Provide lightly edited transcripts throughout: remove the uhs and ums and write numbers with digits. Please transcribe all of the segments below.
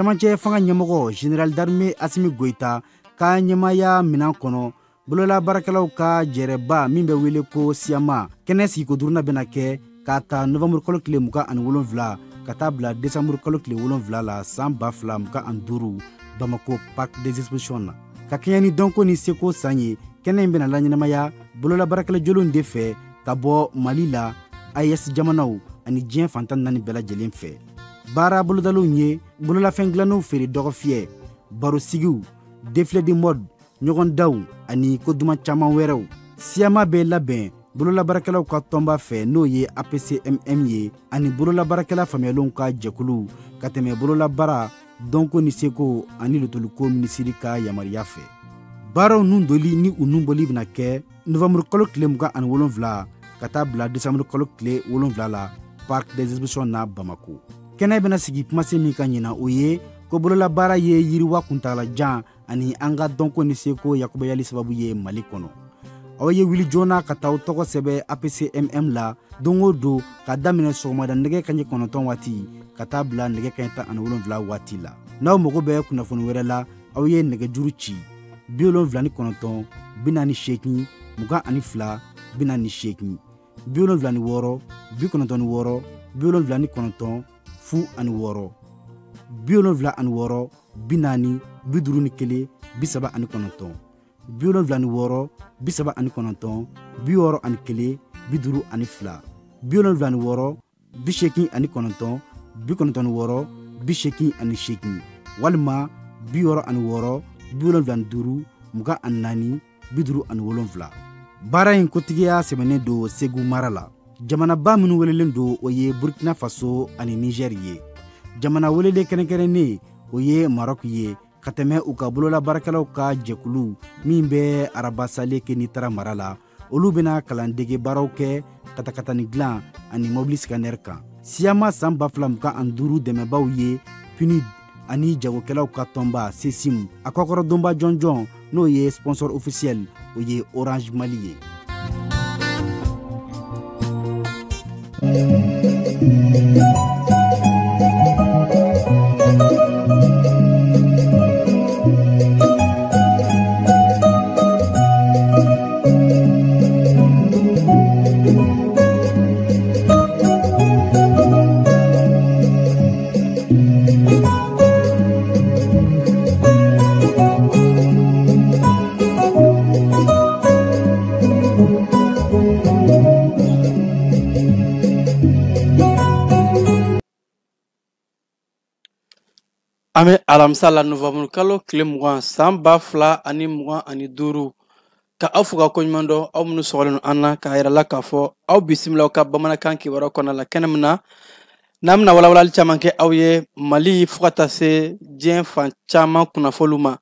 Camancɛ fanga ɲɛmɔgɔ général d'armée Assimi Goïta ka ɲɛmaaya minan kɔnɔ, bolola baarakɛlaw ka jɛrɛba min bɛ wele ko Siyama kɛnɛ sigiko duurunan bɛna kɛ k'a ta novembre kalo tile 27 ka taa bila décembre kalo tile 7 la san 2025 Bamako Parc des Expositions na. Ka kɛɲɛ ni dɔnko ni seko san ye, kɛnɛ in bɛna laɲɛnamaya bolola baarakɛla jolenw de fɛ ka bɔ Mali la, AES jamanaw ani diɲɛ fan 14 bɛɛ lajɛlen fɛ. Baara bolodalenw ye bololafɛn dilannenw feere dɔgɔfiyɛ, barosigiw, défilé de mode, ɲɔgɔndanw ani ko duman caman wɛrɛw. Siyama bɛ labɛn bololabaarakɛlaw ka tɔnba fɛ n'o ye APCMM ye ani bololabaarakɛla faamuyalenw ka jɛkulu ka tɛmɛ bololabaara dɔnko ni seko ani lutoliko minisiri ka yamaruya fɛ. Baaraw nun doli ni u nun bɔli bɛna kɛ novembre kalo tile 27 ka taa bila décembre kalo tile 7 la Parc des Expositions na Bamako. Kɛnɛ bɛna sigi kumasen min ka ɲina o ye ko bololabaara ye yiriwa kuntagalajan ani an ka dɔnko ni seko yakubayali sababu ye Mali kɔnɔ. Aw ye wuli joona ka taa aw tɔgɔ sɛbɛn APCMM la don o don ka daminɛ sɔgɔmada nɛgɛ kanɲɛ 9 waati ka taa bila nɛgɛ kanɲɛ 17 waati la. N'aw mago bɛ kunnafoni wɛrɛ la, aw ye nɛgɛjuru ci 79 48 22 48 76 96 79 06 76 40 51 39 76 39 61 52 76 89 96 88 walima 66 75 24 57. Baara in kotigiya sɛmɛnen don Segu mara la. Jamanaba minnu welelen don o ye Burkina Faso ani Niger ye. Jamana welelen kɛrɛnkɛrɛnnen o ye Maroc ye ka tɛmɛ u ka bololabaarakɛlaw ka jɛkulu min bɛ Arabasale Kenitara mara la. Olu bɛna kalandege baaraw kɛ katakatani dilan ani mobili scanner kan. Siyama san 2025 dɛmɛbaaw ye PNUD ani jagokɛlaw ka tɔnba CESIM a kɔkɔrɔdonba jɔnjɔn n'o ye sponsor officiel o ye Orange Mali ye. An bɛ alamisa la novembre kalo tile 20 san 2025 ka aw fo ka koɲuman dɔn aw minnu sɔgɔlen don an na k'a yira la k'a fɔ aw bisimila aw ka bamanankan kibaruya kɔnɔna la kɛnɛ min na n'an bɛna walawalali caman kɛ aw ye Mali fo ka taa se diɲɛ fan caman kunnafoniw ma.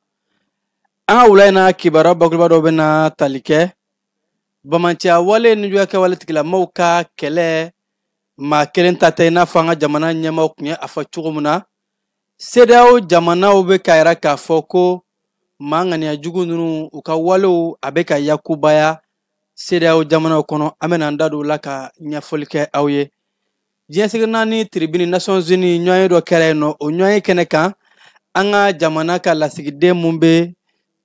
An ka wula in na kibaruya bakuruba dɔw bɛna tali kɛ bamanciya wale nijuguya kɛwale tigilamɔgɔw ka kɛlɛ maa kelen ta tɛ i n'a fɔ an ka jamana ɲɛmaaw tun ye a fɔ cogo min na. CEDEAO jamanaw bɛ k'a yira k'a fɔ ko maa ŋaniya jugu ninnu u ka walew a bɛ ka yakubaya CEDEAO jamanaw kɔnɔ. An bɛna an da don o la ka ɲɛfɔli kɛ aw ye. Diɲɛ seleke naani tribune Nations Unies ɲɔgɔnye dɔ kɛra yen nɔ, o ɲɔgɔnye kɛnɛ kan an ka jamana ka lasigiden mun bɛ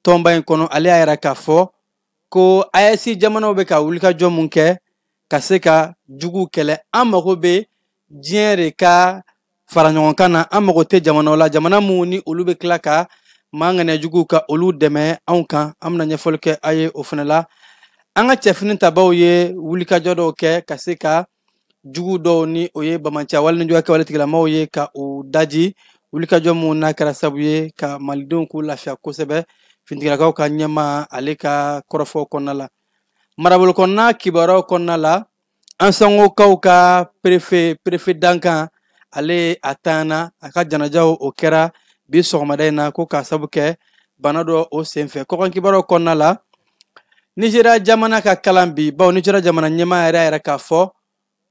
tɔnba in kɔnɔ ale y'a yira k'a fɔ ko AES jamanaw bɛ ka wulikajɔ mun kɛ ka se ka juguw kɛlɛ. An mago bɛ diɲɛ de ka fara ɲɔgɔn kan na, an mago tɛ jamanaw la jamana mun ni olu bɛ tila ka maa ŋaniya juguw ka olu dɛmɛ anw kan. An bɛna ɲɛfɔli kɛ a ye o fana la. An ka cɛfini tabaw ye wulikajɔ dɔw kɛ ka se ka jugu dɔw ni o ye bamanciya wale ni juguya kɛwale tigilamɔgɔw ye ka u daji, wulikajɔ mun n'a kɛra sababu ye ka malidenw k'u lafiya kosɛbɛ. Finitigilakaw ka ɲɛmaa ale ka kɔrɔfɔw kɔnɔna la. Marabolo kɔnɔna kibaruyaw kɔnɔna la, an sangokaw ka préfet dankan ale a tanyana a ka janajaw o kɛra bi sɔgɔmada in na ko k'a sabu kɛ bana dɔ o senfɛ. Kɔkan kibaruyaw kɔnɔna la, Nizeriya jamana ka kalan bi, bawo Nizeriya jamana ɲɛmaa yɛrɛ yɛrɛ k'a fɔ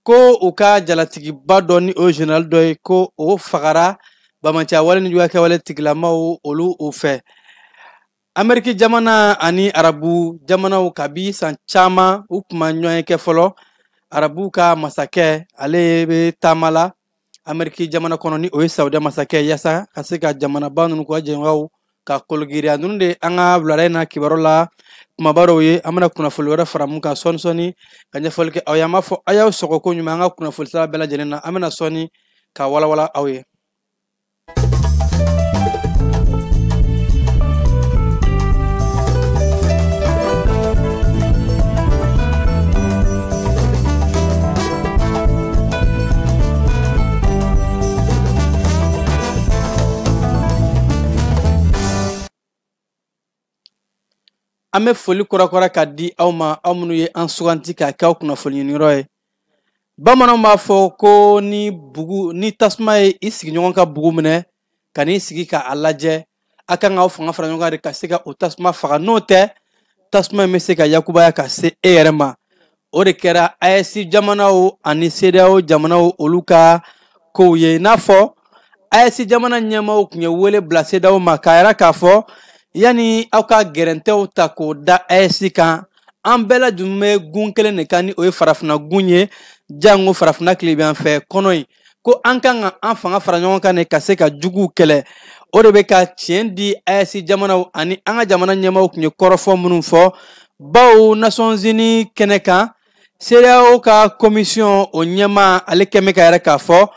ko u ka jalatigiba dɔ ni o général dɔ ye, ko o fagara bamanciya wale ni juguya kɛwale tigilamaw olu o fɛ. Ameriki jamana ani arabu jamanaw kabi san caman u tun ma ɲɔgɔn ye kɛ fɔlɔ. Arabu ka masakɛ ale bɛ taama la Ameriki jamana kɔnɔ, ni o ye Saudiya masakɛ, yaasa ka se ka jamanaba ninnu k'u ka jɛɲɔgɔnw ka kologiriya. Ninnu de an ka wulada in na kibaru la kumaba dɔw ye. An bɛna kunnafoli wɛrɛ fara mun kan sɔɔni sɔɔni ka ɲɛfɔli kɛ aw ye. An b'a fɔ aw y'aw sɔgɔ ko ɲuman an ka kunnafoli sira bɛɛ lajɛlen na. An bɛna sɔɔni ka walawala aw ye. An bɛ foli kɔrɔkɔrɔ ka di aw ma, aw minnu ye an suganti k'a kɛ aw kunnafoni ɲiniyɔrɔ ye. Bamananw b'a fɔ ko ni bugu ni tasuma ye i sigiɲɔgɔn ka bugu minɛ ka n'i sigi k'a lajɛ, a kan k'aw fanga fara ɲɔgɔn kan de ka se ka o tasuma faga, n'o tɛ tasuma in bɛ se ka yakubaya ka se e yɛrɛ ma. O de kɛra AES jamanaw ani CEDEAO jamanaw olu ka kow ye. I n'a fɔ AES jamana ɲɛmaaw tun ye wele bila CEDEAO ma k'a yira k'a fɔ yanni aw ka gɛrɛntɛw ta k'o da AES kan, an bɛɛ lajɛlen bɛ gun kelen de kan, ni o ye farafinna gun ye, jango farafinna tilebiyanfɛ kɔnɔ in, ko an kan ka an fanga fara ɲɔgɔn kan de ka se ka juguw kɛlɛ. O de bɛ ka tiɲɛ di AES jamanaw ani an ka jamana ɲɛmaaw tun ye kɔrɔfɔ minnu fɔ, bawo Nations Unies kɛnɛ kan, CEDEAO ka commission o ɲɛmaa ale kɛn bɛ ka yɛrɛ k'a fɔ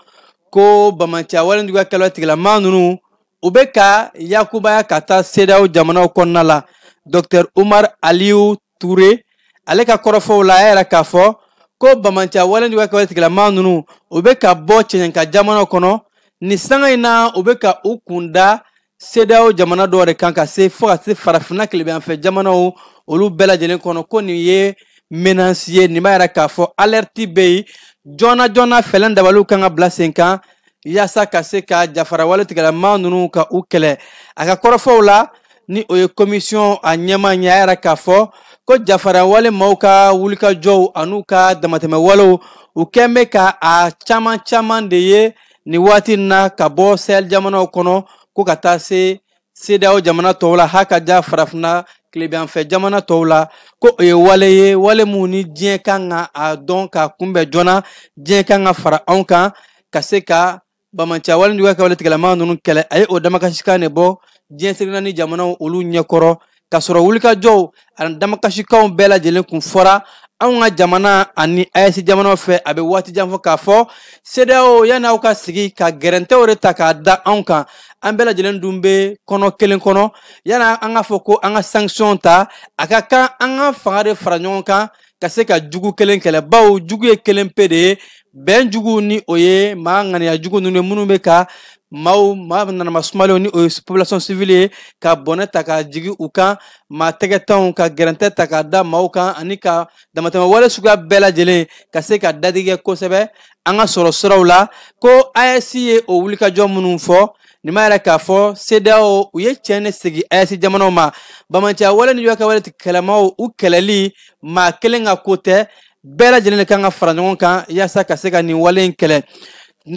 ko bamanciya wale juguya kɛlɛ tigilamaa ninnu u bɛ ka yakubaya ka taa CEDEAO jamanaw kɔnɔna la. Docteur Umar Aliyu Ture ale ka kɔrɔfɔw la, a y'a yira k'a fɔ ko bamanciya wale juguya kɛwale tigilamaa ninnu u bɛ ka bɔ cɛncɛnka jamanaw kɔnɔ nin sanga in na, u bɛ ka u kun da CEDEAO jamana dɔw de kan ka se fo ka se farafinna tilebiyanfɛ jamanaw olu bɛɛ lajɛlen kɔnɔ, ko nin ye menace ye. Nin b'a yira k'a fɔ alerte bɛ yen joona joona, fɛɛrɛ dabaliw kan ka bila sen kan yaasa ka se ka jafara wale tigilamaa ninnu ka u kɛlɛ. A ka kɔrɔfɔw la, ni o ye commission a ɲɛmaa ye, a y'a yira k'a fɔ ko jafara wale maaw ka wulikajɔw an'u ka damatɛmɛ walew u kɛn bɛ ka a caman caman de ye nin waati in na ka bɔ Sahel jamanaw kɔnɔ ko ka taa se CEDEAO jamana tɔw la, h'a ka ja farafinna tilebiyanfɛ jamana tɔw la, ko o ye wale ye, wale mun ni diɲɛ kan ka a dɔn k'a kunbɛn joona, diɲɛ kan ka fara anw kan ka se ka bamanciya wale juguya kɛwale tigilamaa ninnu kɛlɛ. A ye o damakasikan de bɔ diɲɛ seleke naani jamanaw olu ɲɛkɔrɔ, k'a sɔrɔ wulikajɔw ani damakasikanw bɛɛ lajɛlen kun fɔra anw ka jamana ani AES jamanaw fɛ. A bɛ waati jan fɔ k'a fɔ CEDEAO yanni aw ka sigi ka gɛrɛntɛw de ta k'a da anw kan, an bɛɛ lajɛlen dun bɛ kɔnɔ kelen kɔnɔ, yanni an k'a fɔ ko an ka sanction ta, a ka kan an ka fanga de fara ɲɔgɔn kan ka se ka jugu kelen kɛlɛ, bawo jugu ye kelen pe de ye, bɛn jugu ni o ye maa ŋaniya jugu ninnu ye minnu bɛ ka maaw maa nanama sumalenw ni o ye population civile ye ka bɔnɛ ta ka jigin u kan, maa tɛgɛtanw ka gɛrɛntɛ ta ka da maaw kan ani ka damatɛmɛ wale suguya bɛɛ lajɛlen ka se ka dadigɛ kosɛbɛ an ka sɔrɔ siraw la. Ko AES ye o wulikajɔ minnu fɔ, nin b'a yira k'a fɔ CEDEAO u ye tiɲɛ de segin AES jamanaw ma. Bamanciya wale ni juguya kɛwale kɛlɛmaw u kɛlɛli maa kelen ka ko tɛ, bɛɛ lajɛlen de kan ka fara ɲɔgɔn kan yaasa ka se ka nin wale in kɛlɛ.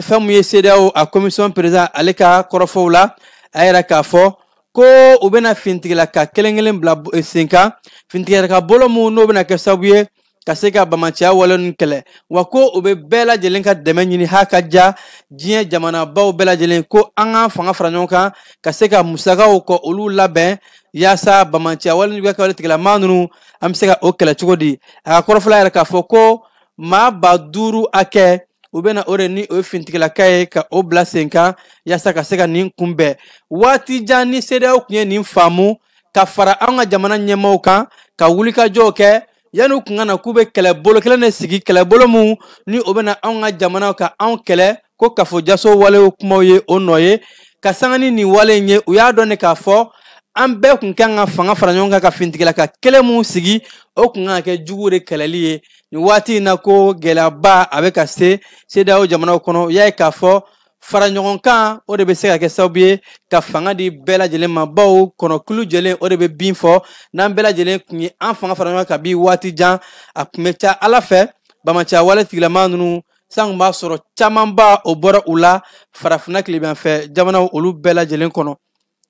Fɛn mun ye CEDEAO a commission président ale ka kɔrɔfɔw la, a yira k'a fɔ ko u bɛna finitigilaka kelen kelen bila sen kan, finitigilaka bolo mun n'o bɛna kɛ sababu ye ka se ka bamanciya wale ninnu kɛlɛ, wa ko u bɛ bɛɛ lajɛlen ka dɛmɛ ɲini h'a ka ja diɲɛ jamanabaw bɛɛ lajɛlen, ko an k'an fanga fara ɲɔgɔn kan ka se ka musakaw kɔ olu labɛn yaasa bamanciya wale juguya kɛwale tigilamaa ninnu an bɛ se ka o kɛlɛ cogo di. A ka kɔrɔfɔla yɛrɛ k'a fɔ ko maa 5000 hakɛ u bɛna o de ni o ye finitigilaka ye ka o bila sen kan yaasa ka se ka nin kunbɛn. Waati jan ni CEDEAO tun ye nin faamu ka fara an ka jamana ɲɛmaaw kan ka wulikajɔw kɛ, yanni u kun ka na k'u bɛ kɛlɛbolo kelen de sigi, kɛlɛbolo mun ni o bɛna anw ka jamanaw ka anw kɛlɛ, ko kafo jaso walew kumaw ye o nɔ ye. Ka sanga ni nin wale in ye, u y'a dɔn de k'a fɔ an bɛɛ kun kan ka fanga fara ɲɔgɔn kan ka finitigilaka kelen mun sigi, o kun kan ka kɛ jugu de kɛlɛli ye. Nin waati in na ko gɛlɛyaba a bɛ ka se CEDEAO jamanaw kɔnɔ, u y'a ye k'a fɔ Fara ɲɔgɔn kan, o de bɛ se ka kɛ sababu ye ka fanga di bɛɛ lajɛlen ma, bawo kɔnɔkulu jɛlen o de bɛ bin fɔ. N'an bɛɛ lajɛlen tun ye an fanga fara ɲɔgɔn kan kabi waati jan, a tun bɛ ca Ala fɛ bamaciya wale tigilama ninnu san tun b'a sɔrɔ camanba o bɔra u la farafinna tilebinfɛ jamanaw olu bɛɛ lajɛlen kɔnɔ.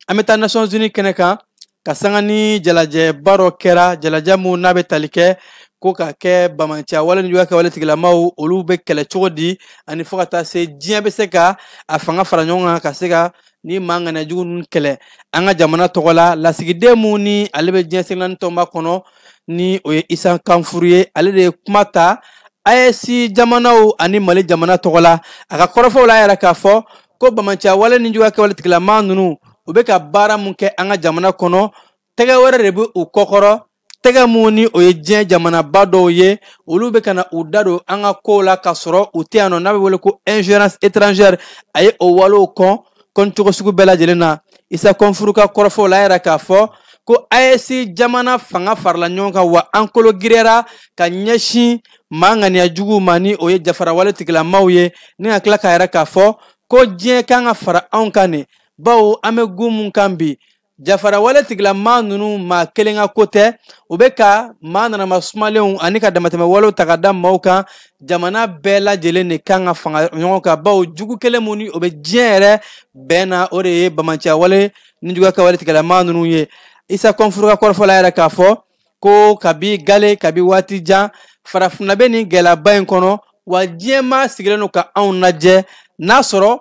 An bɛ taa Nations Unies kɛnɛ kan ka sanga ni jalajɛba dɔ kɛra, jalajɛ mun n'a bɛ tali kɛ ko ka kɛ bamaciya wale ni juguya kɛwale tigilamaw olu bɛ kɛlɛ cogo di, ani fo ka taa se diɲɛ bɛ se ka a fanga fara ɲɔgɔn kan ka se ka ni maa ŋaniya jugu ninnu kɛlɛ an ka jamana tɔgɔ la. Lasigiden mun ni ale bɛ diɲɛ seleke naani tɔnba kɔnɔ, ni o ye Isa Kanfuru ye, ale de ye kuma ta AES jamanaw ani Mali jamana tɔgɔ la. A ka kɔrɔfɔw la, a yɛrɛ k'a fɔ ko bamaciya wale ni juguya kɛwale tigilama ninnu u bɛ ka baara mun kɛ an ka jamana kɔnɔ, tɛgɛ wɛrɛ de bɛ u kɔkɔrɔ, tɛgɛ mun ni o ye diɲɛ jamanaba dɔw ye, olu bɛ ka na u da don an ka kow la k'a sɔrɔ u tɛ yan nɔ, n'a bɛ wele ko ingérence étrangère. A ye o walew kɔn kɔn cogo sugu bɛɛ lajɛlen na. Isa Kɔnfuru ka kɔrɔfɔw la, a yɛrɛ k'a fɔ ko AES jamana fanga farala ɲɔgɔn kan, wa an kolo giriyara ka ɲɛsin maa ŋaniya juguw ma, ni o ye jafarawale tigilamaw ye, ni ka tila k'a yɛrɛ k'a fɔ ko diɲɛ kan ka fara anw kan nin, bawo an bɛ gun mun kan bi, jafarawale tigilama ninnu maa kelen ka ko tɛ, u bɛ ka maa nanama sumalenw ani ka damatɛmɛ walew ta ka da maaw kan. Jamana bɛɛ lajɛlen de kan ka fanga ɲɔgɔn kan, bawo jugu kelen mun ni o bɛ diɲɛ yɛrɛ bɛn na, o de ye bamaciya wale ni juguya kɛwale tigilama ninnu ye. Isa Kɔnfuru ka kɔrɔfɔ la, yɛrɛ k'a fɔ ko kabi gale kabi waati jan farafinna bɛ nin gɛlɛyaba in kɔnɔ, wa diɲɛ maa sigilen don ka anw lajɛ, n'a sɔrɔ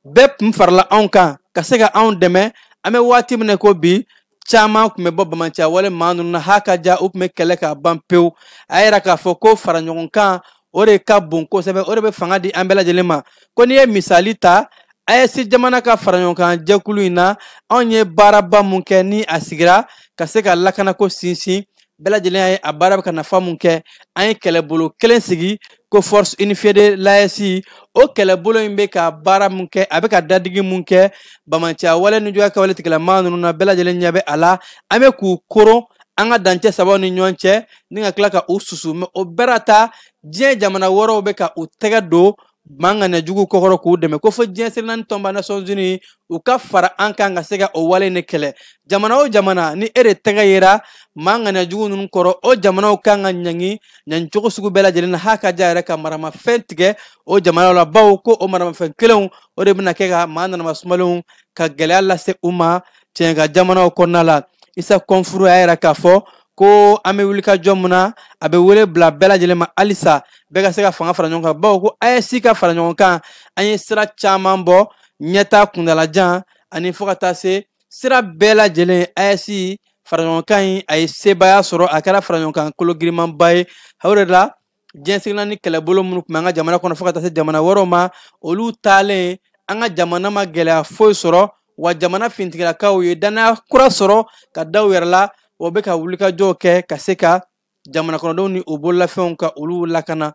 bɛɛ tun farala anw kan ka se ka anw dɛmɛ. An bɛ waati min na ko bi, caman tun bɛ bɔ bamaciya wale maa ninnu na, ha ka ja u tun bɛ kɛlɛ k'a ban pewu. A y'a yira k'a fɔ ko fara ɲɔgɔn kan o de ka bon kosɛbɛ, o de bɛ fanga di an bɛɛ lajɛlen ma. Ko n'i ye misali ta AES jamana ka fara ɲɔgɔn kan jɛkulu in na, anw ye baaraba mun kɛ ni a sigira ka se ka lakanako sinsin, bɛɛ lajɛlen ye a baara bɛ ka nafa mun kɛ. An ye kɛlɛbolo kelen sigi ko force unifiée de l'AES, o kɛlɛbolo in bɛ ka baara mun kɛ, a bɛ ka dadigi mun kɛ bamaciya wale ni juguya kɛwale tigilama ninnu na, bɛɛ lajɛlen ɲɛ bɛ a la. An bɛ k'u koron an ka dancɛ sabaw ni ɲɔgɔn cɛ ni ka tila ka u susu, mɛ o bɛɛ la ta diɲɛ jamana wɛrɛw bɛ ka u tɛgɛ don maa ŋaniya jugu kɔkɔrɔ k'u dɛmɛ. Ko fo diɲɛ seleke naani tɔnba Nations Unies u ka fara an kan ka se ka o wale in de kɛlɛ. Jamana o jamana ni e de tɛgɛ yera maa ŋaniya jugu ninnu kɔrɔ, o jamanaw kan ka ɲangi ɲangi cogo sugu bɛɛ lajɛlen na, h'a ka ja yɛrɛ ka maramafɛn tigɛ o jamanaw la, bawo ko o maramafɛn kelenw o de bɛna kɛ ka maa nanama sumalenw ka gɛlɛya lase u ma tiɲɛ ka jamanaw kɔnɔna la. Isa Kɔnfuru y'a yira k'a fɔ ko an bɛ wuli ka jɔ mun na, a bɛ wele bila bɛɛ lajɛlen ma halisa bɛɛ ka se ka fanga fara ɲɔgɔn kan, bawo ko AES ka fara ɲɔgɔn kan, an ye sira caman bɔ ɲɛta kuntalajan ani fo ka taa se sira bɛɛ lajɛlen. AES fara ɲɔgɔn kan in a ye sebaaya sɔrɔ, a kɛra fara ɲɔgɔn kan kolo girinmanba ye. O de la diɲɛ seleke naani kɛlɛbolo minnu tun bɛ an ka jamana kɔnɔ fo ka taa se jamana wɛrɛw ma, olu taalen an ka jamana ma gɛlɛya foyi sɔrɔ, wa jamana finitigilakaw ye danaya kura sɔrɔ ka da u yɛrɛ la, o bɛ ka wulikajɔw kɛ ka se ka jamana kɔnɔdenw ni u bololafɛnw ka olu lakana.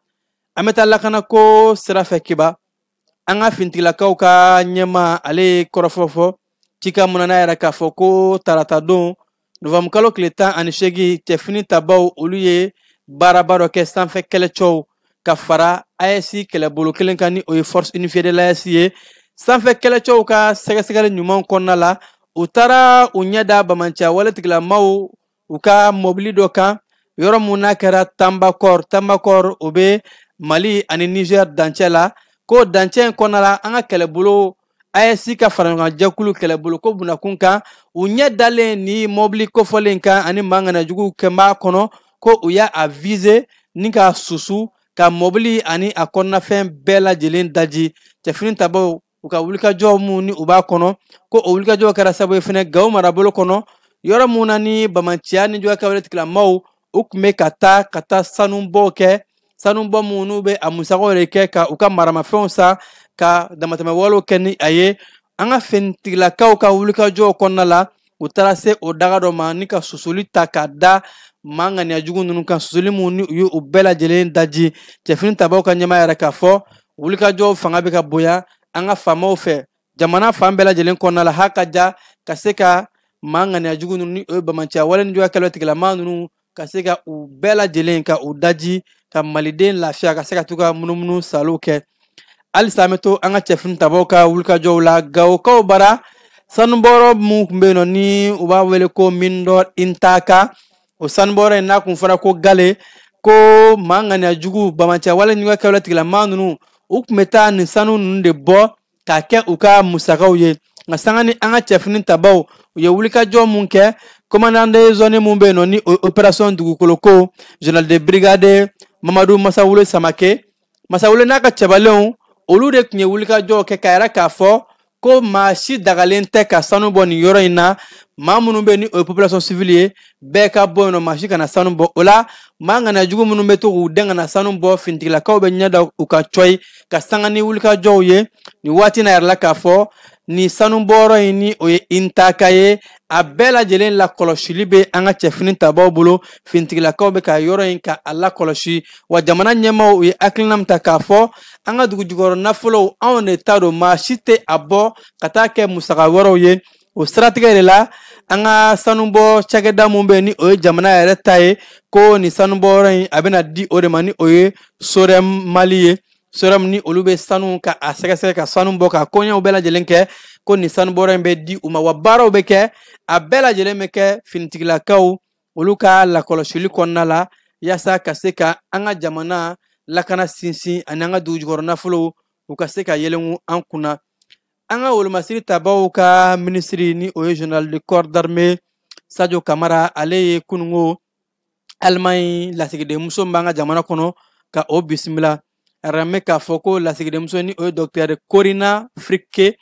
An bɛ taa lakanako sira fɛ kiba, an ka finitigilakaw ka ɲɛmaa ale ye kɔrɔfɔ fɔ cikan mun na, n'a yɛrɛ k'a fɔ ko tarata don novembre kalo tile 18 cɛfini tabaw olu ye baaraba dɔ kɛ sanfɛ kɛlɛcɛw ka fara AES kɛlɛbolo kelen kan, ni o ye force unifiée de l'AES ye. Sanfɛ kɛlɛcɛw ka sɛgɛsɛgɛli ɲuman kɔnɔna la, u taara u ɲɛ da bamaciya wale tigilamaw u ka mɔbili dɔ kan, yɔrɔ mun n'a kɛra Tambakɔr. Tambakɔr o bɛ Mali ani Niger dancɛ la. Ko dancɛ in kɔnɔna la, an ka kɛlɛbolo AES ka fara ɲɔgɔn kan jɛkulu kɛlɛbolo ko bunakun kan, u ɲɛ dalen ni mɔbili kofɔlen kan ani maa ŋaniya juguw kɛ b'a kɔnɔ, ko u y'a a viser ni ka susu ka mɔbili ani a kɔnɔnafɛn bɛɛ lajɛlen daji. Cɛfini tabaw u ka wulikajɔ mun ni u b'a kɔnɔ, ko o wulikajɔ kɛra sababu ye fɛnɛ Gawo marabolo kɔnɔ, yɔrɔ mun na ni bamaciya ni juguya kɛwale tigilamaaw u tun bɛ ka taa sanubɔ kɛ, sanubɔ mun n'u bɛ a musakaw de kɛ ka u ka maramafɛnw san ka damatɛmɛ walew kɛ ni a ye. An ka finitigilakaw ka wulikajɔw kɔnɔna la, u taara se o daga dɔ ma ni ka susuli ta ka da maa ŋaniya jugu ninnu kan, susuli mun ni u ye u bɛɛ lajɛlen daji. Cɛfini tabaw ka ɲɛmaa yɛrɛ k'a fɔ wulikajɔw fanga bɛ ka bonya an ka faamaw fɛ jamana fan bɛɛ lajɛlen kɔnɔna la, ha ka ja ka se ka maa ŋaniya jugu ninnu ni o ye bamaciya wale ni juguya kɛlɛ tigilamaa ninnu ka se ka u bɛɛ lajɛlen ka u daji ka maliden lafiya ka se ka t'u ka munumunu salow kɛ. Halisa an bɛ to an ka cɛfini tabaw ka wulikajɔw la. Gawokaw bara, sanubɔyɔrɔ mun tun bɛ yen nɔ ni u b'a wele ko mine d'or Intaka, o sanubɔyɔrɔ in n'a kun fɔra ko gale, ko maa ŋaniya jugu bamancɛ wale ɲuman kɛwale tigilamaa ninnu, u tun bɛ taa nin sanu ninnu de bɔ k'a kɛ u ka musakaw ye. Nka sanga ni an ka cɛfini tabaw u ye wulikajɔ mun kɛ, commandant de zone mun bɛ yen nɔ ni o opération dugukolo ko, général de brigade Mamadu Masawule Samake Masawule n'a ka cɛbalenw, olu de tun ye wulikajɔw kɛ k'a yira k'a fɔ ko maa si dagalen tɛ ka sanu bɔ nin yɔrɔ in na. Maa minnu bɛ ni o ye population civile ye, bɛɛ ka bɔ yen nɔ, maa si kana sanu bɔ. O la, maa ŋaniya jugu minnu bɛ to k'u dɛn ka na sanu bɔ, finitigilakaw bɛ ɲɛ da u kan cɔyi ka sanga ni wulikajɔw ye. Nin waati na yɛrɛ la k'a fɔ nin sanubɔyɔrɔ in ni o ye Intaka ye, a bɛɛ lajɛlen lakɔlɔsili bɛ an ka cɛfini tabaw bolo. Finitigilakaw bɛ ka yɔrɔ in ka a lakɔlɔsi. Wa jamana ɲɛmaaw, u ye hakilina min ta k'a fɔ an ka dugu jukɔrɔ nafolow, anw de ta don, maa si tɛ a bɔ ka taa kɛ musaka wɛrɛw ye. O siratigɛ de la, an ka sanubɔ cakɛda mun bɛ yen ni o ye jamana yɛrɛ ta ye, ko nin sanubɔyɔrɔ in a bɛna di o de ma, ni o ye Sorem Mali ye. Sorem ni olu bɛ sanu ka a sɛgɛsɛgɛ, ka sanu bɔ, ka koɲɛw bɛɛ lajɛlen kɛ, ko nin sanubɔyɔrɔ in bɛ di u ma. Wa baaraw bɛ kɛ, a bɛɛ lajɛlen bɛ kɛ finitigilakaw olu ka lakɔlɔsili kɔnɔna la, yaasa ka se ka an ka jamana lakana sinsin ani an ka dugu jukɔrɔ nafolow u ka se ka yɛlɛngu an kunna. An ka wolomasiri tabaw ka minisiri ni o ye général de corps d'armée Sadio Kamara, ale ye kunungo Allemagne lasigidenmuso min b'an ka jamana kɔnɔ ka o bisimila. A k'a fɔ ko lasigidenmuso ni o ye docteur Corina Fricke,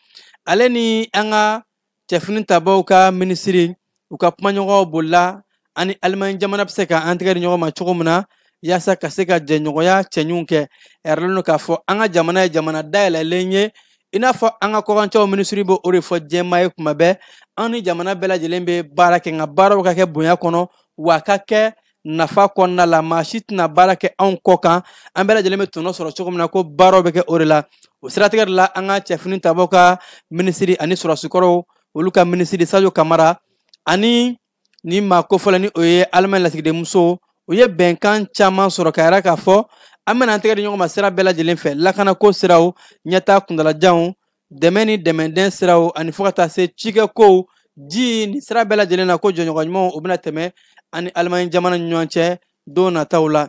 ale ni an ka cɛfini tabaw ka minisiri, u ka kumaɲɔgɔnw bolila ani Allemagne jamana bɛ se ka an tɛgɛ di ɲɔgɔn ma cogo min na, yaasa ka se ka jɛɲɔgɔnya cɛɲuw kɛ. A yɛrɛ k'a fɔ an ka jamana ye jamana dayɛlɛlen ye, i n'a fɔ an ka kɔkancɛw minisiri bɛ o de fɔ diɲɛmaa ye kuma bɛɛ. An ni jamana bɛɛ lajɛlen bɛ baara kɛ, nka baaraw ka kɛ bonya kɔnɔ, wa a ka kɛ nafa kɔnɔna la. Maa si tɛna baara kɛ anw kɔ kan, an bɛɛ lajɛlen bɛ tɔnɔ sɔrɔ cogo min na, ko baaraw bɛ kɛ o de la. O siratigɛ de la, an ka cɛfini tabaw ka minisiri ani sɔrɔsikɔrɔw olu ka minisiri Sadio Kamara ani ni maa kofɔlɔ ni o ye Allemagne lasigidenmuso, u ye bɛnkan caman sɔrɔ ka yira k'a fɔ an bɛna an tɛgɛ di ɲɔgɔn ma sira bɛɛ lajɛlen fɛ: lakanako siraw, ɲɛta kuntalajanw, dɛmɛ ni dɛmɛdɛn siraw, ani fo ka taa se cikɛkow, ji ni sira bɛɛ lajɛlen na, ko jɔɲɔgɔn ɲumanw o bɛna tɛmɛ ani Allemagne jamana ni ɲɔgɔn cɛ don nataw la.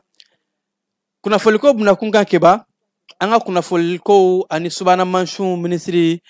Kunnafoliko bunakun kan keba, an ka kunnafoliko ani subahana mansinw minisiri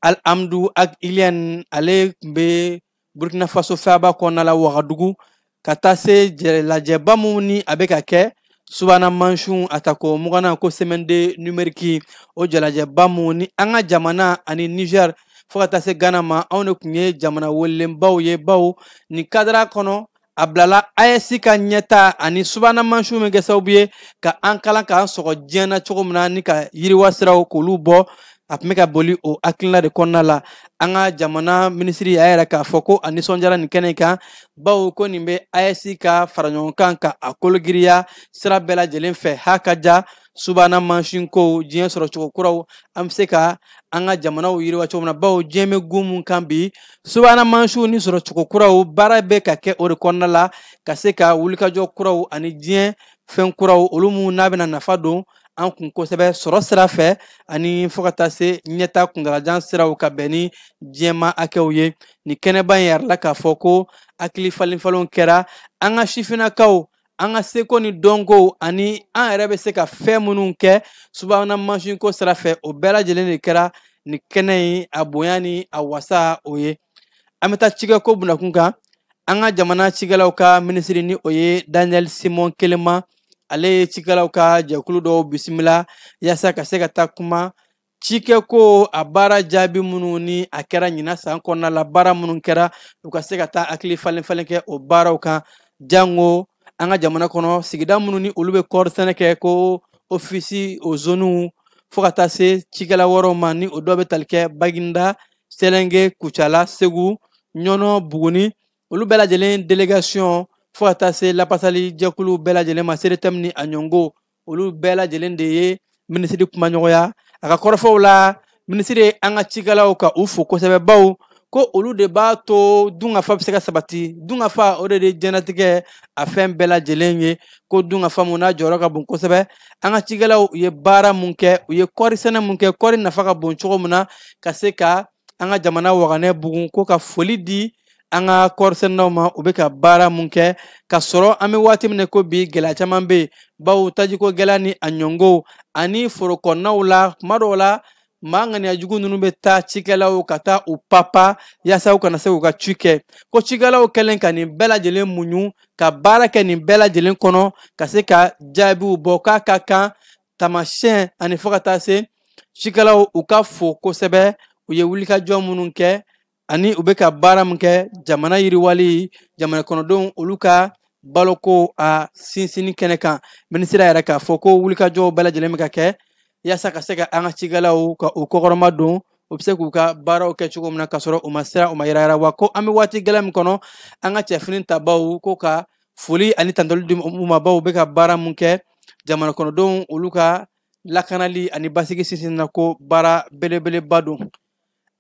Alhamdu Ag Ilian, ale tun bɛ Burkina Faso faaba kɔnɔna la Wagadugu, ka taa se lajɛba mun ni a bɛ ka kɛ subahana mansinw a ta ko muganna, ko semaine de numérique. O jalajɛba mun ni an ka jamana ani Niger fo ka taa se Ghana ma, anw de tun ye jamana welelenbaw ye, bawo nin kadara kɔnɔ a bilala AES ka ɲɛta ani subahana mansinw bɛ kɛ sababu ye ka an kalan k'an sɔgɔ diɲɛ na cogo min na, ni ka yiriwa siraw k'olu bɔ. A tun bɛ ka boli o hakilina de kɔnɔna la. An ka jamana minisiri y'a yɛrɛ k'a fɔ ko a nisɔndiyara nin kɛnɛ kan, bawo ko nin bɛ AES ka fara ɲɔgɔn kan ka a kologiriya sira bɛɛ lajɛlen fɛ. Ha ka ja subahana mansin kow, diɲɛ sɔrɔ cogo kuraw, an bɛ se ka an ka jamanaw yiriwa cogo min na, bawo diɲɛ bɛ gun mun kan bi, subahana mansinw ni sɔrɔ cogo kuraw, baara bɛ ka kɛ o de kɔnɔna la, ka se ka wulikajɔ kuraw ani diɲɛ fɛn kuraw olu mun n'a bɛna nafa don an kun kosɛbɛ sɔrɔ sira fɛ, ani fo ka taa se ɲɛta kuntalajan siraw ka bɛn ni diɲɛma hakɛw ye. Nin kɛnɛba in yɛrɛ la k'a fɔ ko hakili falen falenw kɛra an ka sifinnakaw, an ka seko ni dɔnkow, ani an yɛrɛ bɛ se ka fɛn minnu kɛ subahana mansinko sira fɛ, o bɛɛ lajɛlen de kɛra nin kɛnɛ in a bonya ni a wasa o ye. An bɛ taa cikɛko bunakun kan. An ka jamana cikɛlaw ka minisiri ni o ye Daniel Simon Kelema, ale ye cikɛlaw ka jɛkulu dɔw bisimila yaasa ka se ka taa kuma cikɛko a baara jaabi minnu ni a kɛra ɲinan san kɔnɔna la, baara minnu kɛra, u ka se ka taa hakili falen falen kɛ o baaraw kan, jango an ka jamana kɔnɔ sigida minnu ni olu bɛ kɔɔri sɛnɛ kɛ, ko ofisi o zoniw, fo ka taa se cikɛla wɛrɛw ma, ni o dɔw bɛ tali kɛ Baginda, Sɛlɛnge, Kucala, Segu, Ɲɔnɔ, Buguni, olu bɛɛ lajɛlen délégation, fo ka taa se lapasali jɛkulu bɛɛ lajɛlen ma, SERETEM ni a ɲɔngo, olu bɛɛ lajɛlen de ye minisiri kumaɲɔgɔnya. A ka kɔrɔfɔw la, minisiri ye an ka cikɛlaw ka u fo kosɛbɛ, baw Ko olu de b'a to dunkafa bɛ se ka sabati. Dunkafa o de ye diɲɛlatigɛ a fɛn bɛɛ lajɛlen ye. Ko dunkafa mun n'a jɔyɔrɔ ka bon kosɛbɛ, an ka cikɛlaw u ye baara mun kɛ, u ye kɔɔri sɛnɛ mun kɛ, kɔɔri nafa ka bon cogo min na ka se ka an ka jamana waganɛ bugun. Ko ka foli di an ka kɔɔri sɛnɛnaw ma, u bɛ ka baara mun kɛ ka sɔrɔ an bɛ waati min na ko bi gɛlɛya caman bɛ yen, bawo tajiko gɛlɛya ni a ɲɔngow ani foro kɔnɔnaw la, kuma dɔw la maa ŋaniya jugu ninnu bɛ taa cikɛlaw ka taa u papa yaasa u kana se k'u ka ci kɛ. Ko cikɛlaw kɛlen ka nin bɛɛ lajɛlen muɲu ka baara kɛ nin bɛɛ lajɛlen kɔnɔ ka se ka jaabiw bɔ, k'a ka kan taamasiyɛn ani fo ka taa se cikɛlaw u ka fo kosɛbɛ. U ye wulikajɔ minnu kɛ ani u bɛ ka baara min kɛ jamana yiriwali, jamana kɔnɔdenw olu ka baloko a sinsinni kɛnɛ kan. Minisiri yɛrɛ k'a fɔ ko wulikajɔw bɛɛ lajɛlen bɛ ka kɛ yaasa ka se ka an ka cikɛlaw ka u kɔkɔrɔma don, u bɛ se k'u ka baaraw kɛ cogo min na ka sɔrɔ u ma siran, u ma yɛrɛ. Wa ko an bɛ waati gɛlɛn min kɔnɔ, an ka cɛfini tabaw ko ka foli ani tantoli di u ma, baw bɛ ka baara mun kɛ jamana kɔnɔdenw olu ka lakanali ani basigi sinsinni na, ko baara belebeleba don.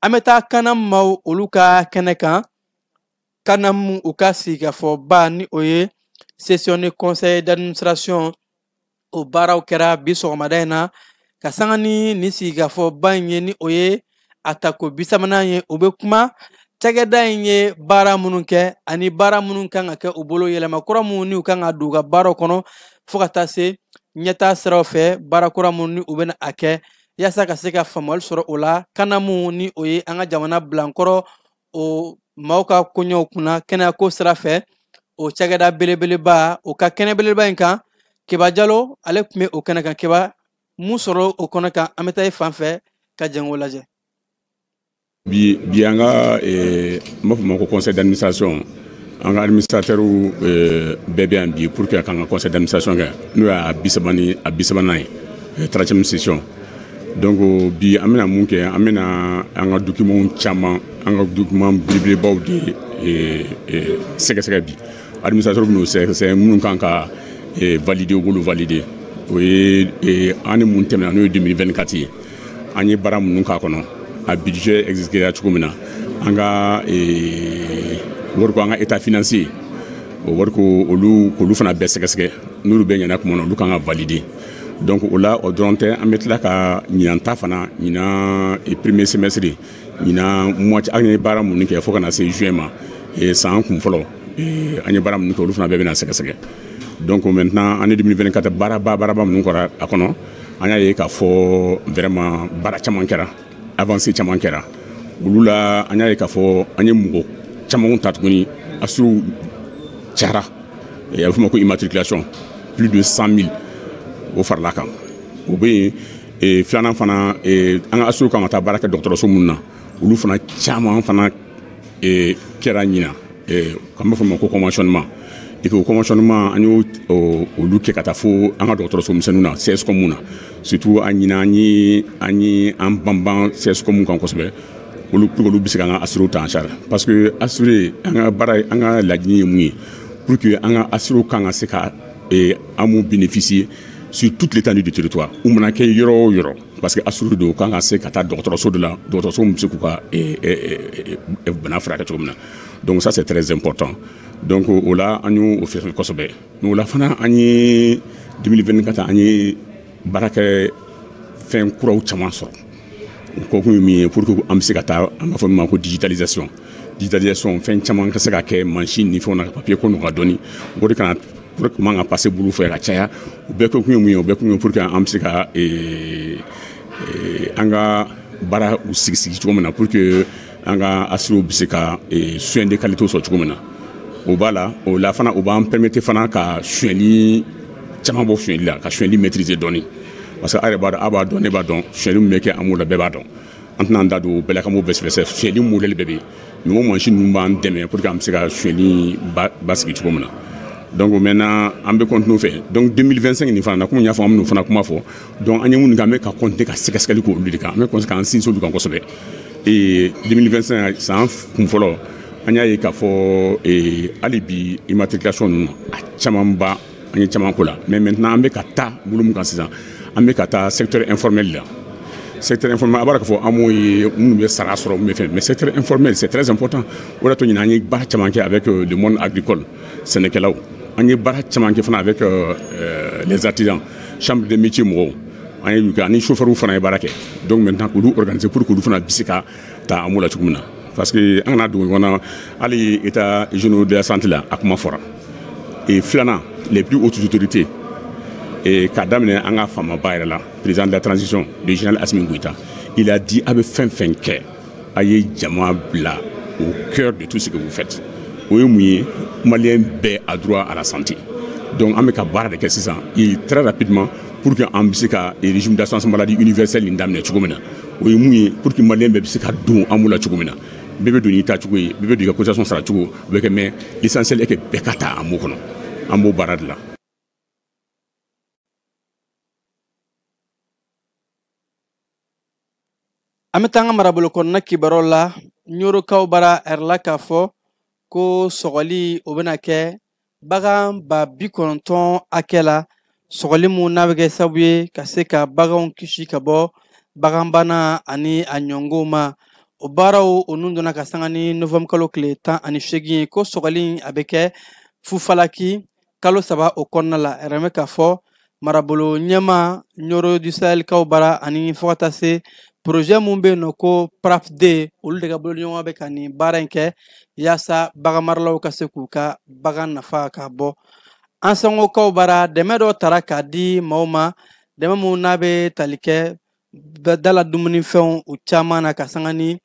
An bɛ taa CANAM maaw olu ka kɛnɛ kan. CANAM u ka sigikafɔba ni o ye session de conseil d'administration, o baaraw kɛra bi sɔgɔmada in na ka sanga ni nin sigikafɔba in ye, ni o ye a tako 30nan ye. O bɛ kuma cakɛda in ye baara minnu kɛ ani baara minnu kan ka kɛ u bolo, yɛlɛma kura minnu ni u kan ka don u ka baaraw kɔnɔ fo ka taa se ɲɛtaa siraw fɛ, baara kura minnu ni u bɛna a kɛ yaasa ka se ka faamuyali sɔrɔ o la. CANAM ni o ye an ka jamana bilankɔrɔ o maaw ka koɲɛw kunna kɛnɛyako sira fɛ, o cakɛda belebeleba o ka kɛnɛ belebeleba in kan, Keba Jalo ale tun bɛ o kɛnɛ kan. Keba, mun sɔrɔ o kɔnɔ kan? An bɛ taa e fan fɛ ka jɛn k'o lajɛ. Bi an ka n b'a fɔ ma ko conseil d'administration, an ka administrateur bɛɛ bɛ yan bi pour que k'an ka conseil d'administration kɛ, n'o y'a 30 ni a 30nan ye, 30e session. Donc bi an bɛna mun kɛ? An bɛna an ka document caman, an ka document belebelebaw de sɛgɛsɛgɛ bi. Administrateur bɛn'o sɛgɛsɛgɛ, minnu kan ka valider, u b'olu valider. O ye an ni mun tɛmɛna, n'o ye 2024 ye, an ye baara minnu k'a kɔnɔ, a budget exécuté cogo min na, an ka wariko, an ka état financier, o wariko olu k'olu fana bɛɛ sɛgɛsɛgɛ. N'olu bɛɛ ɲɛna tuma na, olu kan ka valider. Donc o la, o dɔrɔn tɛ, an bɛ tila ka ɲinan ta fana, ɲinan premier semestre, ɲinan moitié, an ye baara minnu kɛ fo ka na se juin ma, san kun fɔlɔ, an ye baara minnu kɛ, olu fana bɛɛ bɛna sɛgɛsɛgɛ. Donc maintenant, année 2024, baaraba baaraba minnu kɛra a kɔnɔ, an y'a ye k'a fɔ vraiment baara caman kɛra, avancée caman kɛra olu la. An y'a ye k'a fɔ an ye mɔgɔ camanw ta tuguni, assuréw cayara, a bɛ f'o ma ko immatriculation, plus de 100 000 o farala kan. O bɛ yen. Filanan fana, an ka assuréw kan ka taa baara kɛ dɔgɔtɔrɔso minnu na, olu fana caman fana kɛra ɲinan, k'an b'a fɔ o ma ko conventionnement. Et puis o conventionnement, an y'o olu kɛ ka taa fo an ka dɔgɔtɔrɔso misɛnninw na, CSCOM na surtout. An ɲinan an ye an banban CSCOM kan kosɛbɛ, olu pour que olu bɛ se k'an ka assuréw ta en charge, parce que assuré, an ka baara, an ka laɲini ye mun ye? Pour que an ka assuréw kan ka se ka an m'u bénéficier sur toute l'étendue du territoire, u mana kɛ yɔrɔ o yɔrɔ, parce que assuré don, kan ka se ka taa dɔgɔtɔrɔso de la, dɔgɔtɔrɔso min bɛ se k'u ka bana furakɛ cogo min na. Donc ça, c'est très important. Donc o la, an y'o fɛ kosɛbɛ. Mais o la fana, an ye 2024, an ye baarakɛ fɛn kuraw caman sɔrɔ. O kɔkun ye min ye? Pour que an bɛ se ka taa, an b'a fɔ min ma ko digitalisation. Digitalisation, fɛn caman ka se ka kɛ machine ni fɛnw na, ka papier ko nɔgɔya dɔɔni, o de kana pour que man ka passer bolo fɛ ka caya. O bɛɛ kɛ kun ye mun ye? O bɛɛ kun ye pour que an bɛ se ka an ka baara u sigi sigi cogo min na, pour que an ka assuréw bɛ se ka soins de qualité sɔrɔ cogo min na. O b'a la. O la fana, o b'an permettre fana ka sonyɛli caman bɔ sonyɛli la, ka sonyɛli maîtriser dɔɔni, parce que a yɛrɛ b'a dɔn, a b'a dɔn, ne b'a dɔn, sonyɛli min bɛ kɛ an b'o la, bɛɛ b'a dɔn. An tɛna an da don o bɛɛ la, k'an b'o bɛɛ sɛbɛ. Sonyɛli modèle bɛɛ bɛ yen, mais o mansin ninnu b'an dɛmɛ pour que an bɛ se ka sonyɛli basigi cogo min na. Donc maintenant, an bɛ continuer fɛ. Donc 2025 nin fana na, komi n y'a fɔ, an bɛn'o fana kuma fɔ. Donc an ye minnu kɛ, an bɛ ka continuer ka sɛgɛsɛgɛli k'olu de kan, an bɛ continuer k'an sinsin olu kan kosɛbɛ. Et 2025 san kun fɔlɔ, an y'a ye k'a fɔ hali bi immatriculation ninnu, a camanba, an ye caman ko la. Mais maintenant, an bɛ ka taa bolo min kan sisan, an bɛ ka taa secteur informel la. Secteur informel, a b'a k'a fɔ AMO ye minnu bɛ sara sɔrɔ min bɛ fɛn, mais secteur informel, c'est très important. O de y'a to ɲinan an ye baara caman kɛ avec le monde agricole, sɛnɛkɛlaw. An ye baara caman kɛ fana avec les artisans, chambre de métier mɔgɔw. An ye kɛ ani chauffeurs fana ye baara kɛ. Donc maintenant k'olu organiser pour k'olu fana bɛ se ka ta AMO la cogo min na, parce que an kana dogo ɲɔgɔn na, hali état généraux de la santé la, a kuma fɔra. Et filanan, les plus hautes autorités, et k'a daminɛ an ka faamaba yɛrɛ la, président de la transition, le général Assimi Goïta, il a dit: a bɛ fɛn fɛn kɛ, a ye jama bila au cœur de tout ce que vous faites. O ye mun ye? Malien bɛɛ a droit à la santé. Donc an bɛ ka baara de kɛ sisan et très rapidement pour que an bɛ se ka régime d'assurance maladie universelle nin daminɛ cogo min na. O ye mun ye? Pour que malien bɛɛ bɛ se ka don AMO la cogo min na, bɛɛ bɛ don n'i ta cogo ye, bɛɛ bɛ don i ka cotisation sara cogo, o bɛ kɛ, mais l'essentiel est que bɛɛ ka ta AMO kɔnɔ. An b'o baara de la. An bɛ taa an ka marabolo kɔnɔna kibaruyaw la. Ɲorokaw bara ɛrɛla k'a fɔ ko sɔgɔli o bɛna kɛ bagan 90,000 hakɛ la, sɔgɔli mun n'a bɛ kɛ sababu ye ka se ka baganw kisi ka bɔ baganbana ani a ɲɔngow ma. O baaraw o nun donna ka sanga ni novembre kalo tile 18 ye. Ko sɔgɔli a bɛ kɛ fufalaki kalo 3 o kɔnɔna la. Ɛrɛ bɛ k'a fɔ marabolo ɲɛma Ɲoro du Sahelkaw bara ani fo ka taa se projet mun bɛ yen nɔ ko PRAFD, olu de ka boloɲɔgɔn bɛ ka nin baara in kɛ yaasa baganmaralaw ka se k'u ka bagan nafa ka bɔ. An sangokaw bara, dɛmɛ dɔ tara k'a di maaw ma, dɛmɛ mun n'a bɛ tali kɛ dala dumunifɛnw u caman na ka sanga ni